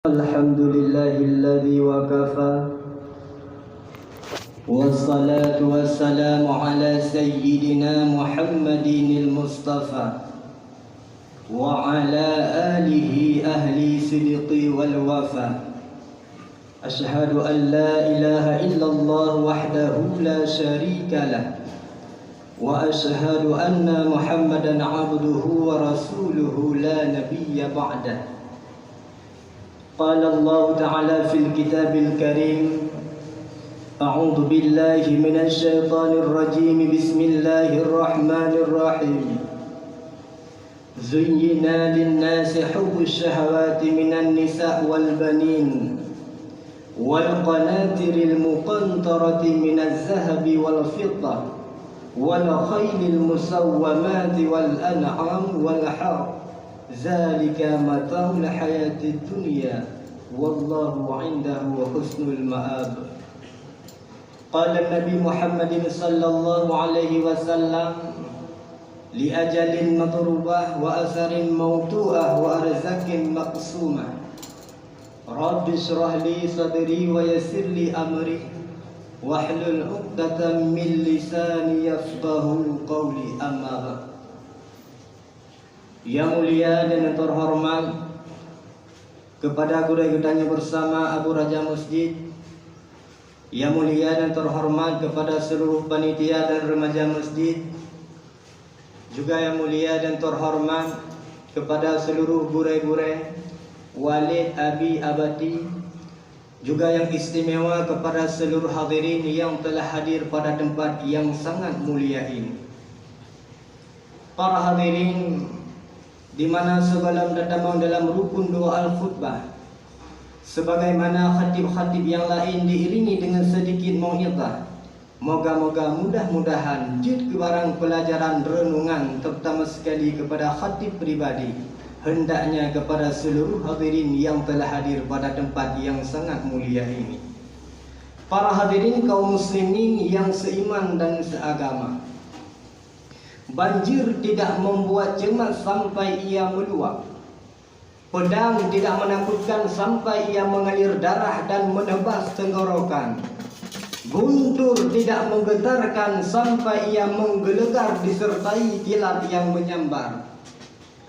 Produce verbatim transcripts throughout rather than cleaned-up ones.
الحمد لله الذي وكفى، والصلاة والسلام على سيدنا محمد المصطفى وعلى آله أهل الصدق والوفاء. أشهد أن لا إله إلا الله وحده لا شريك له، وأشهد أن محمدا عبده ورسوله لا نبي بعده. قال الله تعالى في الكتاب الكريم: أعوذ بالله من الشيطان الرجيم. بسم الله الرحمن الرحيم. زين للناس حب الشهوات من النساء والبنين والقناطير المقنطرة من الذهب والفضة والخيل المسومة والأنعام والحرث، ذلك متاع الحياة الدنيا والله عنده حسن المآب. قال النبي محمد صلى الله عليه وسلم: لأجل مضروبة وأثر موضوعة وأرزاق مقسومة. رب اشرح لي صدري ويسر لي أمري واحلل عقدة من لساني يفقهوا قولي. أما بعد. Yang mulia dan terhormat kepada gurée geutanyoe bersama Abu Raja Masjid, yang mulia dan terhormat kepada seluruh panitia dan remaja masjid, juga yang mulia dan terhormat kepada seluruh gurée-gurée, walid, abi, abati, juga yang istimewa kepada seluruh hadirin yang telah hadir pada tempat yang sangat mulia ini. Para hadirin, di mana sebelum tatamong dalam rukun dua al-khutbah, sebagaimana khatib-khatib yang lain diiringi dengan sedikit mau'izah, moga-moga mudah-mudahan jeuet keu barang pelajaran renungan, terutama sekali kepada khatib pribadi, hendaknya kepada seluruh hadirin yang telah hadir pada tempat yang sangat mulia ini. Para hadirin kaum muslimin yang seiman dan seagama, banjir tidak membuat cemas sampai ia meluap. Pedang tidak menakutkan sampai ia mengalir darah dan menebas tenggorokan. Guntur tidak menggetarkan sampai ia menggelegar disertai kilat yang menyambar.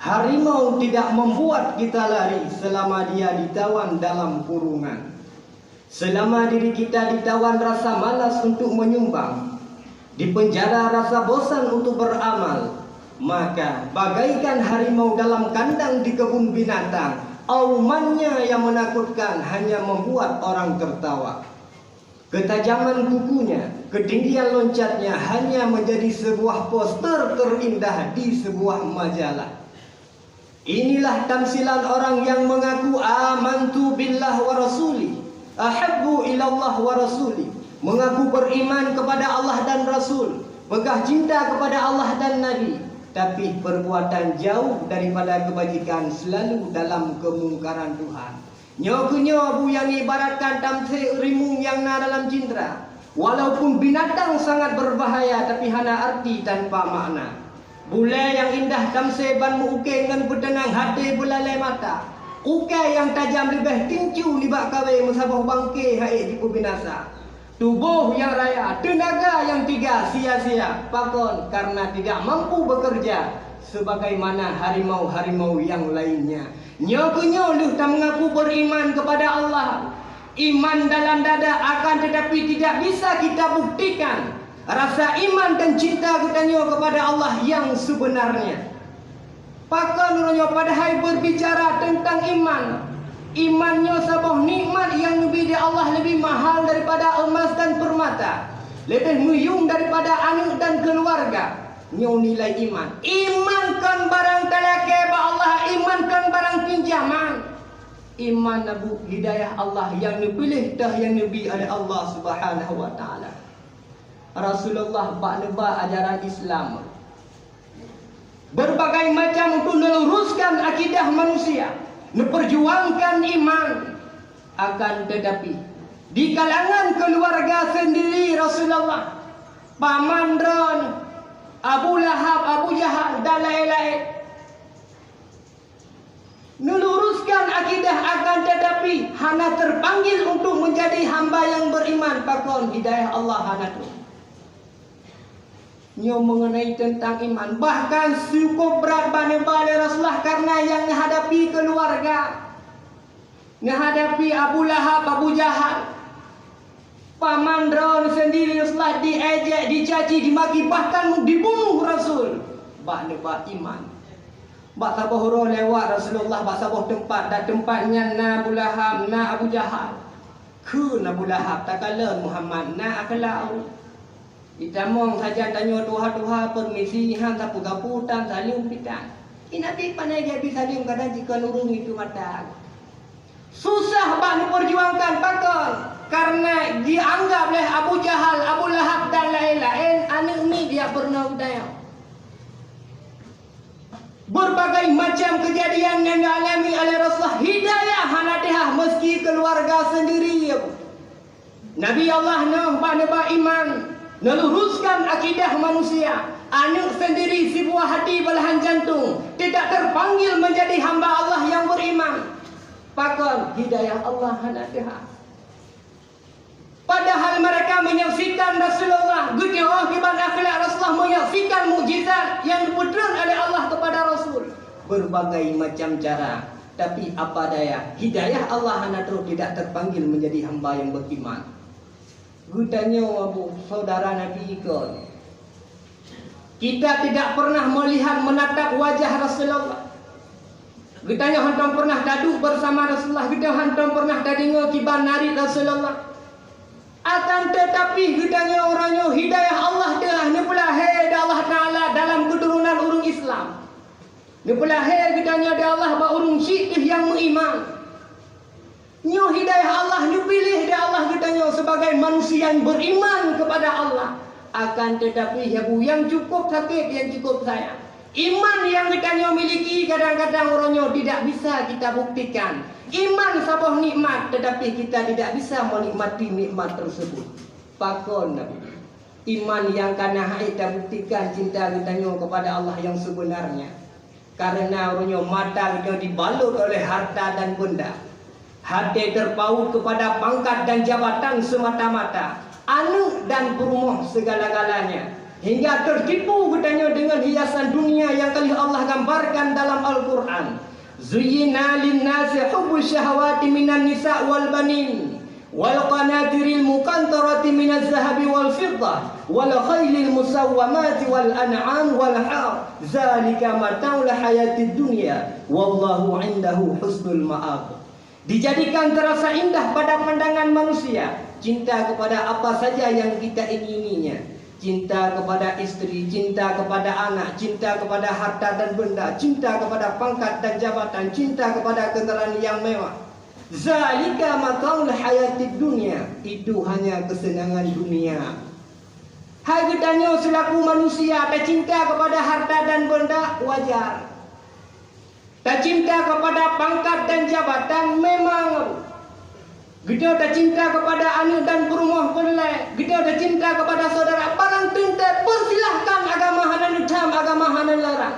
Harimau tidak membuat kita lari selama dia ditawan dalam kurungan. Selama diri kita ditawan rasa malas untuk menyumbang, dipenjara rasa bosan untuk beramal, maka bagaikan harimau dalam kandang di kebun binatang, aumannya yang menakutkan hanya membuat orang tertawa. Ketajaman kukunya, ketinggian loncatnya hanya menjadi sebuah poster terindah di sebuah majalah. Inilah tamsilan orang yang mengaku amantu billah wa rasuli, ahabbu ilallah wa rasuli, mengaku beriman kepada Allah dan Rasul, peugah cinta kepada Allah dan Nabi, tapi perbuatan jauh daripada kebajikan, selalu dalam kemungkaran Tuhan. Nyoe keuh nyoe bu nyang ibaratkan tamsé rimueng nyang na dalam cintra. Walaupun binatang sangat berbahaya, tapi hana arti tanpa makna. Bulée nyang indah tamsé ban meu-ukée ngon peuteunang haté beulalée mata. Ukée nyang tajam leubeh tincu nibak kawé meusaboh bangké han ék jipeubinasa. Tuboh nyang raya, teunaga nyang tiga sia-sia. Pakon? Karena tidak mampu bekerja sebagaimana harimau-harimau nyang lainnya. Nyoe keuh nyoe lheueh tameungaku beriman kepada Allah. Iman dalam dada, akan tetapi tidak bisa kita buktikan rasa iman dan cinta geutanyoe kepada Allah yang sebenarnya. Pakon uroe nyoe padahai berbicara tentang iman? Iman nyoe saboh nikmat nyang neubi di Allah lebih mahal daripada emas dan permata, lebih meuyueng daripada aneuëk dan keuluwarga. Nyoe nilai iman. Iman kon barang talakée bak Allah, iman kon barang pinjaman. Iman na buet hidayah Allah nyang neupiléh teuh nyang neubi oleh Allah Subhanahu wa Taala. Rasulullah bak neuba ajaran Islam, berbagai macam untuk neuluruskan akidah manusia, neupeurjuangkan iman. Akan tetapi, di kalangan keuluwarga seundiri Rasulullah, paman droe, Abu Lahab, Abu Jahal, dan laén-laén, Neuluruskan akidah, akan tetapi hana terpanggil untuk menjadi hamba yang beriman, pakon hidayah Allah hana troh. Nyoe mengenai tentang iman, bahkan cukup brat bak neuba lé Rasulullah karena nyang neuhadapi keuluwarga. Neuhadapi Abu Lahab, Abu Jahal. Paman droe seundiri Rasulullah diejek, dicaci, dimaki, bahkan dibunuh Rasul. Bak neuba iman. Bak saboh uroe lewat Rasulullah bak saboh teumpat, dan teumpat nyan na Abu Lahab, na Abu Jahal. Kheun Abu Lahab, "Takalon Muhammad, na akhlak." Itamong sajan tanyoe tuha-tuha, permisi, han sapeue gapu tan, saleuem pih tan. I Nabi pandai geubri saleuem, kadang jikheun ureueng itu mata. Susah bak neupeurjuangkan, pakon? Karena jianggap lé Abu Jahal, Abu Lahab dan laén-laén aneuk miet jak peurunoe geutanyoe. Berbagai macam kejadian nyang dialami oleh Rasulullah, hidayah hana teuhah meski keuluwarga seundiri. Nabi Allah Nuh bak neuba iman, neuluruskan akidah manusia. Aneuk seundiri sibuah hati belahan jantung tidak terpanggil menjadi hamba Allah yang beriman. Pakon hidayah Allah hana teuhah. Padahal mereka menyaksikan Rasulullah, geuteu'oh kiban akhlak Rasulullah, menyaksikan mukjizat yang dipeutreun oleh Allah kepada Rasul. Berbagai macam cara. Tapi apa daya, hidayah Allah hana troh, tidak terpanggil menjadi hamba yang beriman. Geutanyoe, Abu, saudara Nabi ikon. Kita tidak pernah melihat, menatap wajah Rasulullah. Geutanyoe hantom pernah taduek bersama Rasulullah, geutanyoe hantom pernah tadeungoe kiban narit Rasulullah. Akan tetapi geutanyoe uroe nyoe hidayah Allah teungoh neupeulahé di Allah Taala dalam keuturonan ureuëng Islam. Neupeulahé geutanyoe di Allah bak ureuëng syik teuh nyang meuiman. Nyoe hidayah Allah, neupiléh di Allah geutanyoe sebagai manusia yang beriman kepada Allah. Akan tetapi, ya Bu, yang cukup sakit, yang cukup sayang, iman yang geutanyoe miliki kadang-kadang uroe nyoe tidak bisa kita buktikan. Iman saboh nikmat, tetapi kita tidak bisa menikmati nikmat tersebut. Pakon Nabi? Iman nyang ka na hai tabuktikan cinta geutanyoe kepada Allah yang sebenarnya. Karena uroe nyoe mata geutanyoe dibalot oleh harta dan benda. Hati terpaut kepada pangkat dan jabatan semata-mata, aneuk dan peurumoh segala-galanya, hingga tertipu geutanyoe dengan hiasan dunia yang ka lheueh Allah gambarkan dalam Al-Quran. Zuyyina lin-nasi hubbu syahawati minan nisa wal banin, wal qanatiril muqantarati minaz zahabi wal fiddah, wal khailil musawwamati wal an'am wal harth, zalika mata'ul hayatid dunya, wallahu indahu husnul ma'ab. Dijadikan terasa indah pada pandangan manusia cinta kepada apa saja yang kita ingininya. Cinta kepada istri, cinta kepada anak, cinta kepada harta dan benda, cinta kepada pangkat dan jabatan, cinta kepada kendaraan yang mewah. Zalika mata'ul hayatid dunya, itu hanya kesenangan dunia. Hai geutanyoe selaku manusia, tacinta kepada harta dan benda, wajar. Tacinta kepada pangkat dan jabatan, memang. Geutanyoe tacinta kepada aneuk dan peurumoh, peureulée. Geutanyoe tacinta kepada saudara, barang teuntée, persilahkan, agama hana neutham, agama hana larang.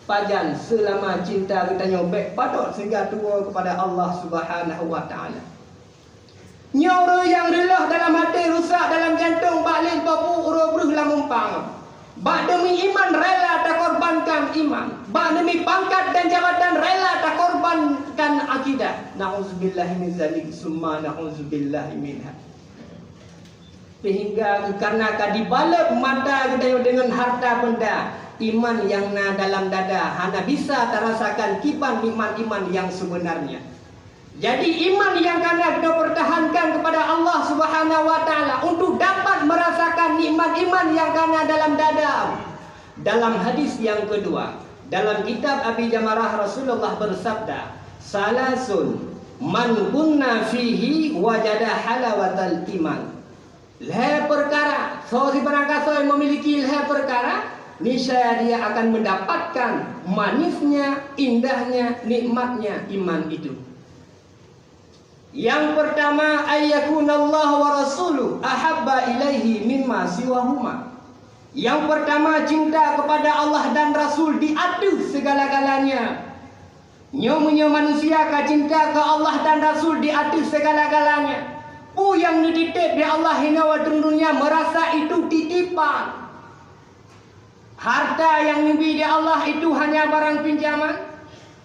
Pajan, selama cinta geutanyoe bék padot sehingga tuwoe kepada Allah Subhanahu wa Ta'ala. Nyoe ureuëng nyang reuloh dalam até, rusak dalam jantong, bak lé babu uroe breuh lam umpang. Bak demi iman rela takorbankan iman. Bak demi pangkat dan jabatan rela takorbankan akidah. Na'udzubillahi min zalik, summa na'udzubillahi minha. Sehingga karena ka dibalot mata geutanyoe deungon harta benda, iman nyang na dalam dada hana bisa tarasakan kiban nikmat iman nyang sebenarnya. Jadi, iman nyang ka na geutanyoe pertahankan kepada Allah Subhanahu wa Ta'ala untuk dapat merasakan nikmat iman nyang ka na dalam dada. Dalam hadis yang kedua, dalam kitab Abi Jamarah, Rasulullah bersabda, "Salasun man kunna fihi wajada halawatal iman." Lhée peukara, soe sibarang kasoe memiliki lhée peukara, niscaya dia akan mendapatkan manisnya, indahnya, nikmatnya iman itu. Yang pertama, ayyakunallahu wa rasuluh ahabba ilaihi mimma siwahuma. Yang pertama, cinta kepada Allah dan Rasul di atas segala-galanya. Nyoe meunyoe manusia ka cinta keu Allah dan Rasul di ateueh segala-galanya, peue nyang neutitép di Allah hinoe ateueh donya meurasa itu titipan. Harta nyang neubi di Allah itu hanya barang pinjaman.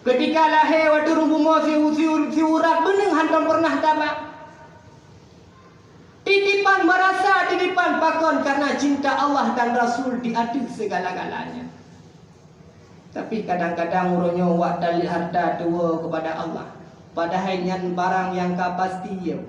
Keutika lahé watée ureuëng bumoe siu-, siu-, siurat beuneung hántom peureunah taba. Titipan meurasa titipan pakon karena cinta Allah dan Rasul di ateueh segala-galanya. Tapi kadang-kadang uroe nyoe wak taleuek harta tuwoe keupada Allah, padahai nyan barang nyang ka pasti.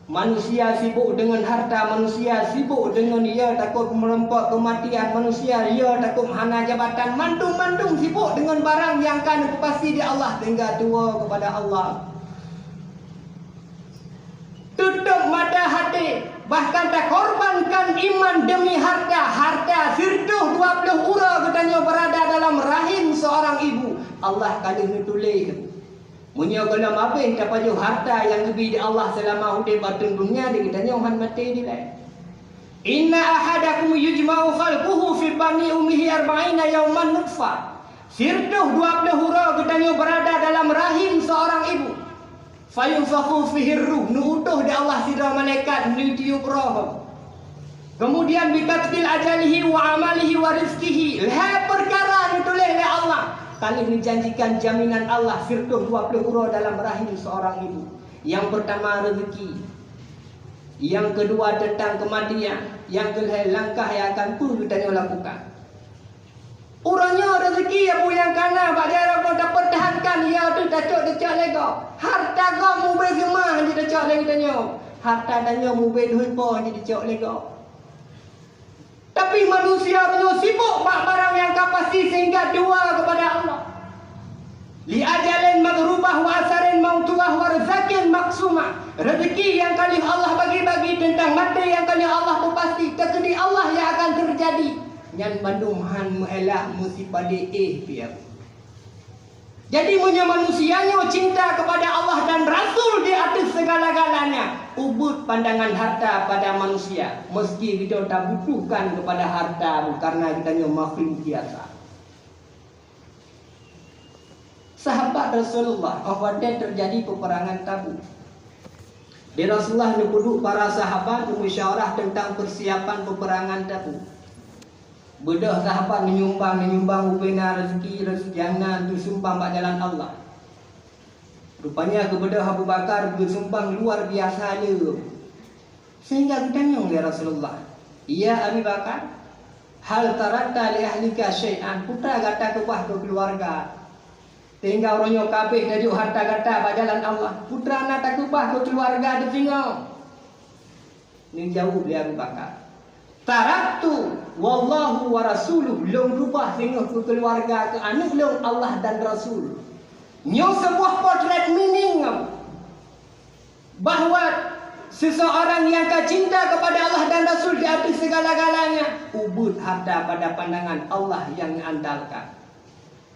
Manusia sibok deungon harta, manusia sibok deungon ia takot meurumpok keumatian, manusia ia takot hana jabatan, mandum-mandum sibok deungon barang nyang ka neupeupasti di Allah sehingga tuwoe keupada Allah. Tutup mata hati, bahkan takorbankan iman demi harta. Harta sireutoh dua ploh uroe geutanyoe beurada dalam rahim seorang ibu, Allah ka lheueh neutuléh. Meunyoe gohlom habéh tapajoh harta nyang geubi di Allah seulama udeb ateueh donya, di geutanyoe hán maté dilée. Inna ahadakum yujma'u khalquhu fi batni ummihi arba'ina yauman nutfah. Sireutoh dua ploh uroe geutanyoe beurada dalam rahim seorang ibu. Fayunfakhu fihir ruh, neuutoh di Allah sidroe malaikat neutiup roh. Keumudian bikatbil ajalihi wa amalihi wa rizkihi, lhée peukara neutuléh lé Allah. Ka lheueh neujanjikan jaminan Allah sireutoh dua ploh uroe dalam rahim seorang ibu. Nyang peurtama rezeki, nyang keudua teuntang keumatian, nyang keulhée langkah nyang akan peue geutanyoe lakukan. Uroe nyoe rezeki nyang peue nyang ka na bak jaroe gob tapeurtahankan, ia teuh tacok-tacok lé gob. Harta gob mubé seumah jitacok lé geutanyoe. Harta tanyoe mubé dhui po jitacok lé gob. Tapi manusia uroe nyoe sibok bak barang nyang ka pasti sehingga tuwoe keupada Allah. Li ajalin madrubah wa asarin mautubah wa rizqin maqsumah. Rezeki nyang ka lheueh Allah bagi-bagi teuntang maté nyang ka lheueh Allah peupasti, teukeudi Allah nyang akan teujadi. Nyan bandum hán meuélah meusipadé éh piah. Jadi, meunyoe manusia nyoe cinta keupada Allah dan Rasul di ateueh segala-galanya, ubeuet pandangan harta pada manusia, meski geutanyoe tabutuhkan keupada harta, kareuna geutanyoe makhluk biasa. Sahabat Rasulullah, óh watée teujadi peuperangan Tabuk, di Rasulullah neupeuduek para sahabat meumusyawarah teuntang peusiapan peuperangan Tabuk. Beudôh sahabat neunyumbang, neunyumbang ubena rezeki, rezeki nyang na geusumbang bak jalan Allah. Rupanya geubeudôh Abu Bakar geusumbang luar biasa le. Sehingga geutanyong lé Rasulullah, "Ya Abi Bakar, hal tarakta li ahlika syai'an?" Peue gata keubah keu keuluwarga? Sehingga uroe nyoe ka abéh tajok harta gata bak jalan Allah. Peue na takeubah keu keuluwarga teuh singoh? Neujaweueb lé Abu Bakar, "Taraktu wallahu wa rasuluh." Lôn keubah singoh keu keuluwarga, keu aneuk lôn, Allah dan Rasul. Nyoe seubuah potret meaning bahwa seseorang nyang ka cinta keupada Allah dan Rasul di ateueh segala-galanya, ubeuet harta pada pandangan Allah nyang neuandalkan.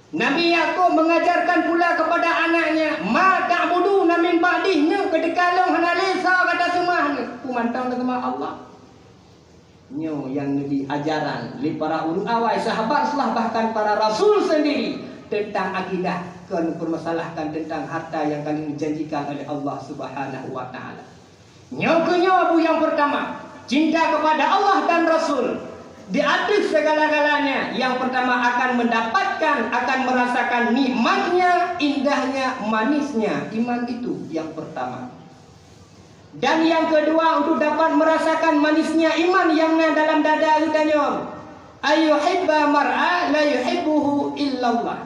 Nabi Yakub mengajarkan pula kepada anaknya, "Ma ta'buduna min ba'di?" Nyoe keudeh ka lôn hana lé soe gata seumah nyoe, peue mantong taseumah Allah. Nyoe nyang neubi ajaran lé para ureuëng awai, sahabat Rasulullah, bahkan para rasul sendiri tentang akidah, kon peurmasalahkan tentang harta nyang ka neujanjikan oleh Allah Subhanahu wa Taala. Nyoe keuh nyoe bu nyang peurtama, cinta keupada Allah dan Rasul di ateueh segala-galanya. Nyang peurtama akan mendapatkan, akan merasakan nikmatnya, indahnya, manisnya iman itu nyang peurtama. Dan nyang keudua, untuk dapat merasakan manisnya iman nyang na dalam dada geutanyoe, ayyuhibba mar'a la yuhibbuhu illallah.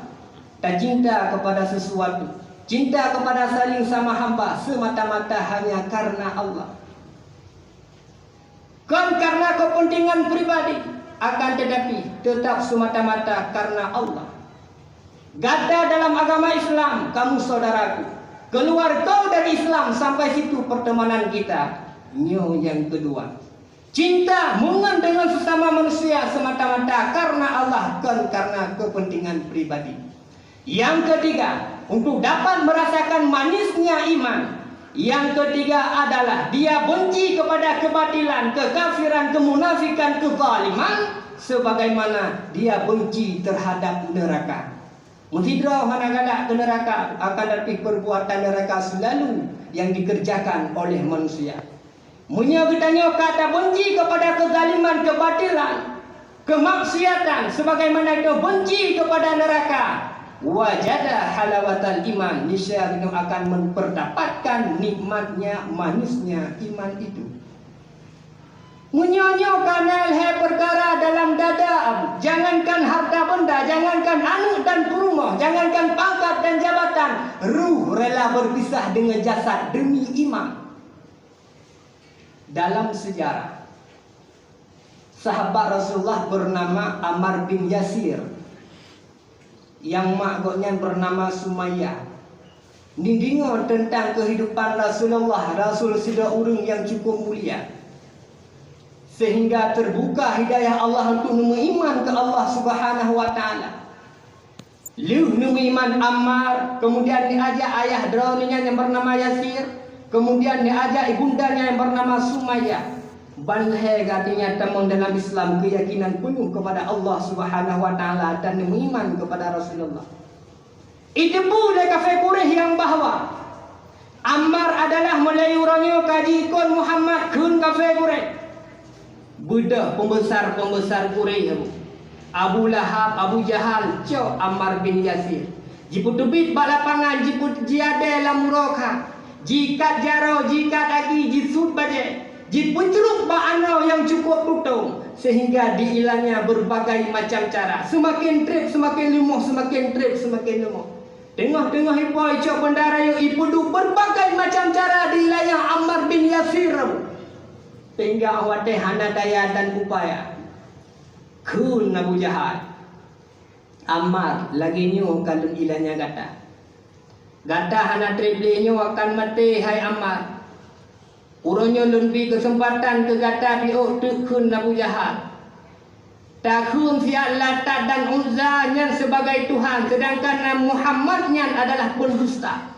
Tacinta kepada sesuatu, cinta kepada saling sama hamba semata-mata hanya karena Allah. Kon karena kepentingan pribadi, akan tetapi tetap semata-mata karena Allah. Gata dalam agama Islam, kamu saudaraku. Keluar kau dari Islam, sampai situ pertemanan kita. Nyoe nyang keudua. Cinta meungon deungon sesama manusia semata-mata karena Allah, kon karena kepentingan pribadi. Yang ketiga, untuk dapat merasakan manisnya iman. Yang ketiga adalah dia benci kepada kebatilan, kekafiran, kemunafikan, kezaliman, sebagaimana dia benci terhadap neraka. Meusidroe hana galak keu neuraka, akan tatapi perbuatan neuraka selalu yang dikerjakan oleh manusia. Meunyoe geutanyoe ka tabenci kepada kezaliman, kebatilan, kemaksiatan, sebagaimana itu benci kepada neraka, wajada halawatal iman, niscaya geutanyoe akan mendapatkan nikmatnya, manisnya iman itu. Meunyoe nyoe ka na lhée peukara dalam dada, jangankan harta benda, jangankan aneuëk dan peurumoh, jangankan pangkat dan jabatan, ruh rela berpisah dengan jasad demi iman. Dalam sejarah, sahabat Rasulullah bernama Ammar bin Yasir, yang mak gobnyan bernama Sumayyah, dideungoe teuntang keuhidupan Rasulullah, Rasul sidroe ureuëng nyang cukup mulia, sehingga terbuka hidayah Allah untuk neumeuiman keu Allah Subhanahu wa Taala. Lheueh neumeuiman Ammar, kemudian neuajak ayah droeneuh nyan nyang bernama Yasir, kemudian neuajak ibunda nyan nyang bernama Sumayyah. Ban lhée gata nyan tamong dalam Islam, keuyakinan peunoh kepada Allah Subhanahu wa Taala dan neumeuiman kepada Rasulullah. Jiteupeue lé kafé Quraisy nyang bahwa Ammar adalah meulayeue uroe nyoe ka jiikot Muhammad, kheun kafé Quraisy. Beudôh peumbesar-peumbesar Quraisy, Abu, Abu Lahab, Abu Jahal, cok Ammar bin Yasir. Jipeuteubiet bak lapangan, jipeu-, jiadée lam uroe kha, jiikat jaroe, jiikat agi, jisuet bajée, jipeucrok bak anoe nyang cukup tutong, sehingga diilanya berbagai macam cara. Seumaken treb, seumaken leumoh, seumaken treb, seumaken leumoh. Teungoh-teungoh ipo icok banda rayeuk, ipeuduek berbagai macam cara diilanya Ammar bin Yasir, sehingga watée hana daya dan upaya. Kheun Abu Jahal, "Ammar, lagée nyoe ka lôn ilanya gata. Gata hana treb lé nyoe akan maté, hai Ammar. Uroe nyoe lôn bi keuseumpatan keu gata piôh teuk," kheun Abu Jahal. "Takheun siat Lata dan Uzza nyan sibagai tuhan, seudangkan Muhammad nyan adalah peundusta."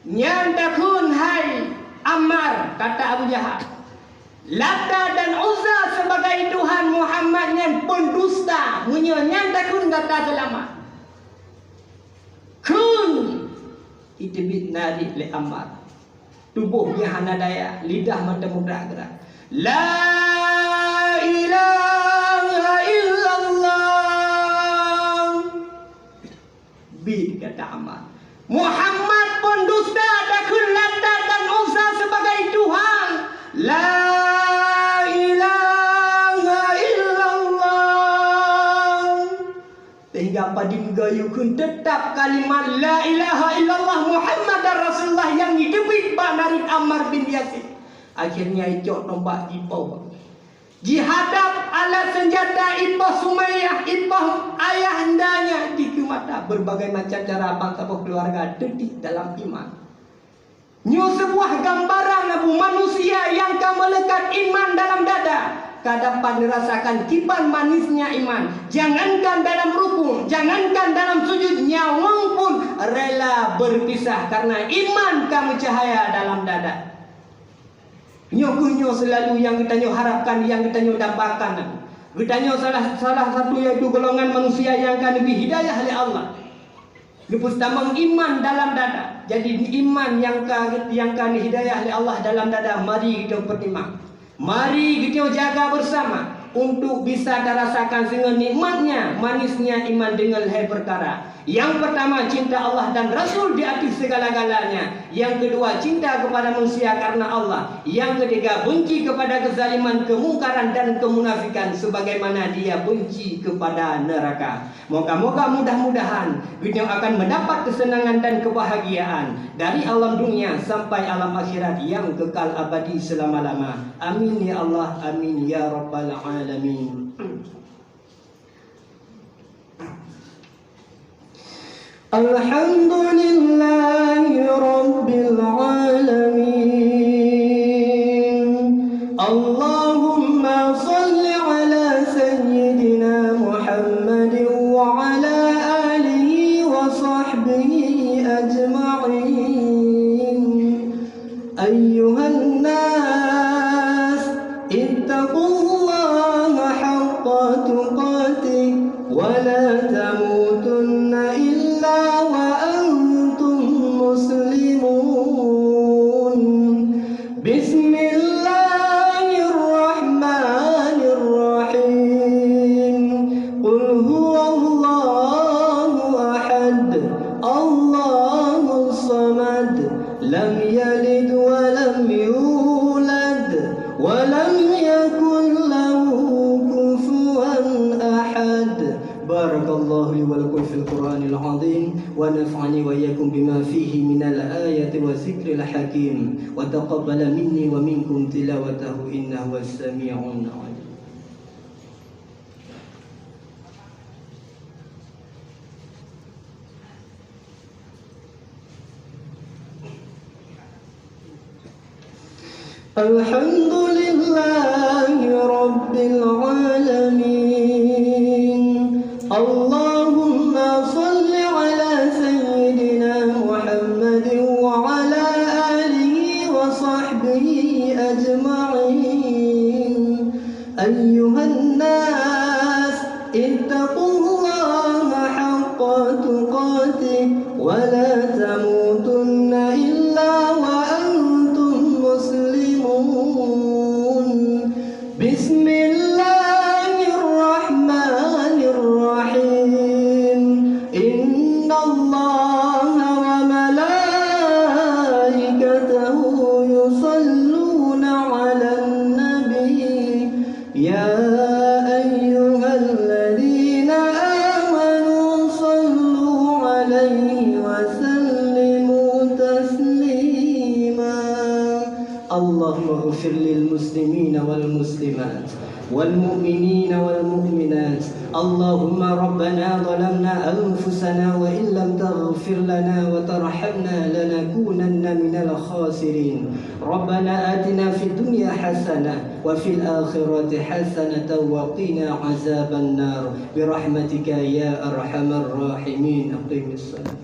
"Nyan takheun, hai Ammar," kata Abu Jahal, "Lata dan Uzza sibagai tuhan, Muhammad nyan peundusta. Meunyoe nyan takheun, gata seulamat." Kheun! Jiteubiet narit lé Ammar. Tuboh geuh hana daya, lidah mantong meugerak-gerak. "La ilaha illallah." Bit kata Ammar, "Muhammad peundusta, takheun Lata dan Uzza sibagai tuhan. La ilaha illallah." Sehingga padum geuyue kheun teutap kalimat la ilaha illallah Muhammadar Rasulullah nyang jiteubiet bak narit Ammar bin Yasir. Akhirnya icok tombak jipoh. Jihadab alat seunjata, ipoh Sumayyah, ipoh ayah andanya dikeue mata. Berbagai macam cara bangsa boh keuluwarga teutik dalam iman. Nyoe seubuah gambaran, Abu, manusia nyang ka meuleukat iman dalam dada, ka dapat neurasakan kiban manisnya iman. Jangankan dalam rukuk, jangankan dalam sujud, nyawöng pun rela berpisah karena iman ka meucahaya dalam dada. Nyoe kheueh nyoe seulalu nyang geutanyoe harapkan, nyang geutanyoe dambakan. Geutanyoe salah, salah satu yaitu golongan manusia nyang ka neubri hidayah lé Allah. Geupeutamong iman dalam dada. Jadi, iman nyang ka, nyang ka neuhidayah lé Allah dalam dada, mari geutanyoe peutimang. Mari geutanyoe jaga bersama untuk bisa tarasakan singoh nikmatnya, manisnya iman deungon lhée peukara. Yang pertama, cinta Allah dan Rasul di atas segala-galanya. Yang kedua, cinta kepada manusia karena Allah. Yang ketiga, benci kepada kezaliman, kemungkaran, dan kemunafikan sebagaimana dia benci kepada neraka. Moga-moga, mudah-mudahan geutanyoe akan mendapat kesenangan dan kebahagiaan dari alam dunia sampai alam akhirat yang kekal abadi selama-lama. Amin ya Allah, amin ya rabbal alamin. الحمد لله رب العالمين. اللهم صل على سيدنا محمد وعلى آله وصحبه أجمعين. أيها الناس، اتقوا الله حق تقاته ولا تموتن بسم الله الرحمن الرحيم. قل هو الله أحد، الله الصمد، لم يلد ولم يولد، ولم يكن له كفوا أحد. بارك الله لي ولكم في القرآن العظيم، ونفعني وإياكم بما فيه من الآيات والذكر الحكيم، وتقبل مني ومنكم تلاوته إنه هو السميع العليم. الحمد لله رب العالمين. اللهم صل على سيدنا محمد وعلى آله وصحبه أجمعين. أيها الناس، اتقوا الله حق تقاته ولا تموتن إلا وأنتم مسلمون. بسم الله الرحمن الرحيم. إن الله وملائكته يصلون على النبي، يا أيها الذين آمنوا صلوا عليه وسلموا تسليما. اللهم اغفر للمسلمين والمسلمات والمؤمنين والمؤمنات. اللهم ربنا ظلمنا أنفسنا وإن لم تغفر لنا وترحمنا لنكونن من الخاسرين. ربنا آتنا في الدنيا حسنة وفي الآخرة حسنة وقنا عذاب النار برحمتك يا أرحم الراحمين. أقم الصلاة.